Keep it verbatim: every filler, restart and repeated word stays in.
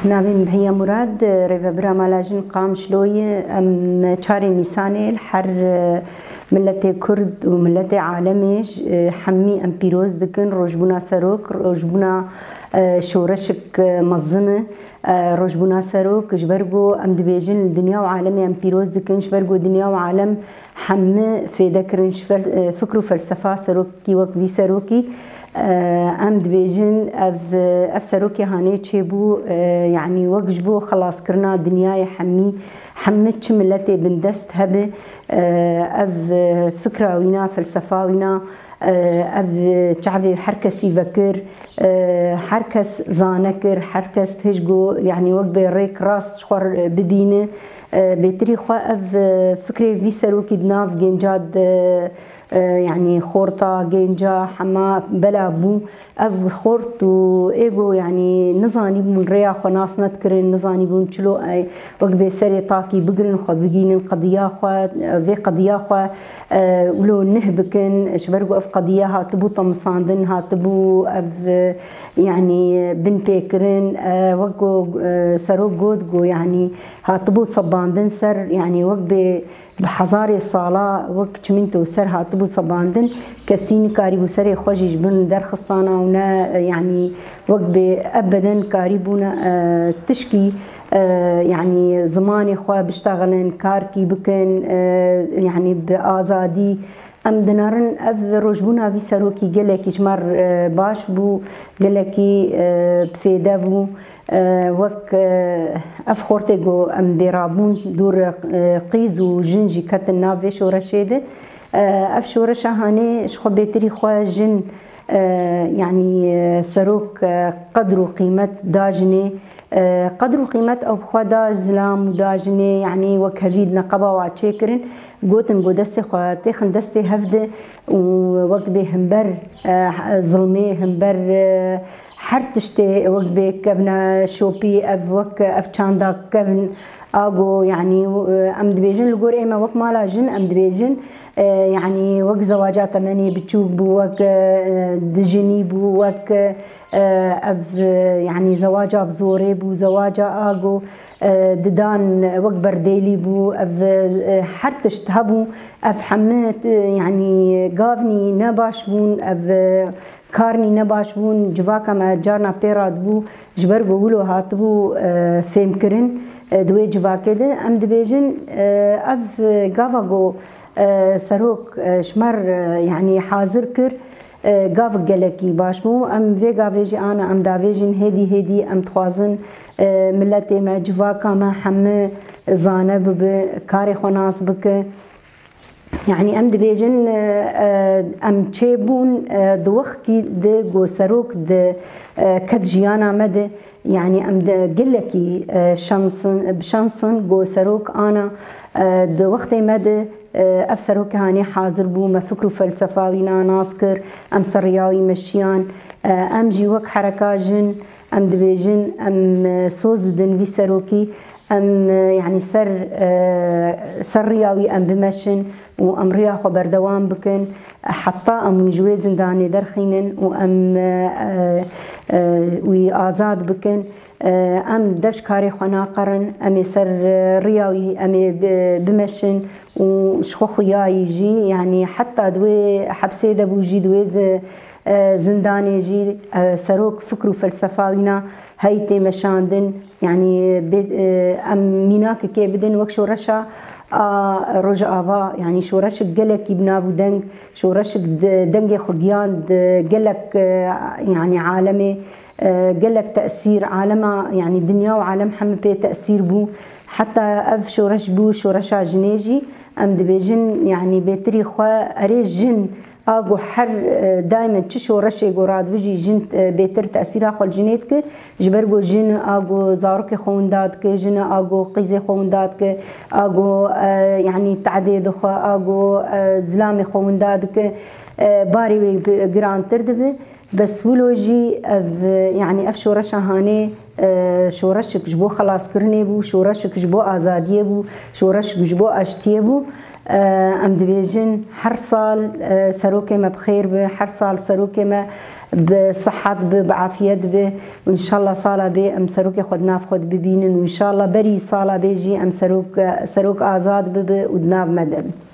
Navê min Behiya Murad, rêvebira Mala Jin Qamişlo ye. Em çarê Nîsanê li her miletê Kurd û miletê alemê ji hemî em pîroz dikin. Rojbûna serok, rojbûna, e, şoreşik, e, mezin e. E, rojbûna serok ji ber ku em dibêjin li dinya û alemê em pîroz dikin, ji ber ku dinya û alem hemî fêde kirin ji fel-, e, fikr û felsefa serokî wek vî serokî. E, em dibêjin ev, ev serokê hanê çêbû, e, yanî wek ji bo xelaskirina dinyayê hemî, hemî çi miletê bindest hebe, e, ev, e, fikra wîna, felsefa wîna, e, ev çavê her kesî vekir, e, her kes zane kir, her kes têj got, yanî wek bê rêk rast ji xwe bibîne. E, bêtirî xwe ev, e, fikrê vî serokî di nav genca de, e, yanî xorta, genca, hema bela bû. Ev xort û êgo, yanî nizanîbûn rêya xwe nas nedikirin, nizanîbûn çilo, e, wek bê serê takî bigirin, xwe bigînin qediya xwe, e, vê qediya xwe, e, wilo nih bikin, ji ber ku ev qediye hatibû temisandin, hatibû ev, e, yanî binpêkirin, e, wek ku, e, serok got ku, yanî hatibû sebandin ser, yanî wek bê bi hezarê sala wek çimînto ser hatibû sebandin, kesî nikarîbû serê xwe jî ji bin derxistana û ne, e, yanî wek bê ebeden karîbûne, e, tişkî, e, yanî zimanê xwe biştexilin, karkî bikin, e, yanî bi azadî. Em dinerin ev rojbûna vî serokî gelekî ji me re, e, baş bû, gelekî, e, bi fêde bû. E, wek, e, ev xortê ku em bê rabûn dûr, e, qîz û jin jî ketin nav vê şoreşê de. E, ev şoreşa hanê ji xwe bêtirî xwe jin, e, yanî, e, serok, e, qedr û qîmet da jinê. E, qedr û qîmet ew bi xwe da zilam û da jinê, yanî wek hevî di neqeba wa çêkirin. Gotin ku destê xwe têxin destê hev de û wek bê himber, e, zilmê, himber, e, her tiştê wek bê kevna şopî, ev wek ev çanda kevn a ku, yanî, e, em dibêjin li gor ême wek mala jin, em dibêjin, e, yanî wek zewaca temenê biçûk bû, wek, e, dijinî bû, wek, e, ev, e, yanî zewaca bi zorê bû, zewaca a ku, e, didan wek berdêlî bû, ev, e, her tişt hebû, ev hemî, e, yanî gavnî ne baş bûn, ev, e, karnî ne baş bûn, civaka me carna pê re dibû, ji ber ku wilo hatibû, e, fêmkirin, e, di wê civakê de. Em dibêjin, e, ev, e, gava ku, e, serok, e, ji me re, e, yanî hazir kir, e, gavik gelekî baş bû. Em vê gavê jî ana em davêjin, hêdî hêdî em dixwazin, e, miletê me, civaka me hemî zane bibe, karê xwe nas bike. Yanî em dibêjin, e, e, em çêbûn, e, di wexkî de ku serok di, e, ket jiyana me de, yanî em di gelekî, e, şansin, bi şansin ku serok ana, e, di wextê me de, e, ev serokê hanê hazir bû, me fikr û felsefa wîna nas kir, em ser riya wî meşiyan, e, em jî wek hereka jin, em dibêjin, em, e, soz didin vî serokî, em, e, yanî ser, e, ser riya wî em bimeşin û em riya xwe berdewam bikin, heta em wî ji wê zindanê derxînin û em, e, e, e, wî azad bikin. E, em dev ji karê xwe naqerin, em ê ser, e, riya wî em ê bi-, bimeşin û ji xwe xuyayî jî, yanî heta di wê hepsê de bû jî, di wê zi-, e, zindanê jî, e, serok fikr û felsefa wîna hey tê meşandin. Yanî bê, e, em mînakekê bidin wek şoreşa a Rojava, yanî şoreşek gelekî bi nav û deng, şoreşek de-, dengê xwe giyand, e, gelek, e, yanî alemê, e, gelek tesîr, alema, yanî dinya û alem hemî pê tesîr bû. Heta ev şoreş bû şoreşa jinê jî. Em dibêjin, yanî bêtirî xwe erê jin a ku her, e, daîmen çi şoreşê ku radibijî jin, e, bêtir tesîra xwe li jinê dike, ji ber ku jin a ku zarokê xwe winda dike, jin a ku qîzê xwe winda dike, a ku, e, yanî tehdê dixwe, a ku, e, zilamê xwe winda dike, e, barê wê gi-, girantir dibe. Bes wilo jî ev, yanî ev şoreşa hanê, e, şoreşek ji bo xelaskirinê bû, şoreşek ji bo azadiyê bû, şoreşek ji bo aştiyê bû. E, em dibêjin her sal, e, serokê me bi xêr be, her sal serokê me, Bi sihet bi, bi afiyet bi. Û înşallah sala bê em serokê xwe di nav xwe de bibînin û înşallah berî sala bê jî em serok, serok azad bibe û di nav me de be.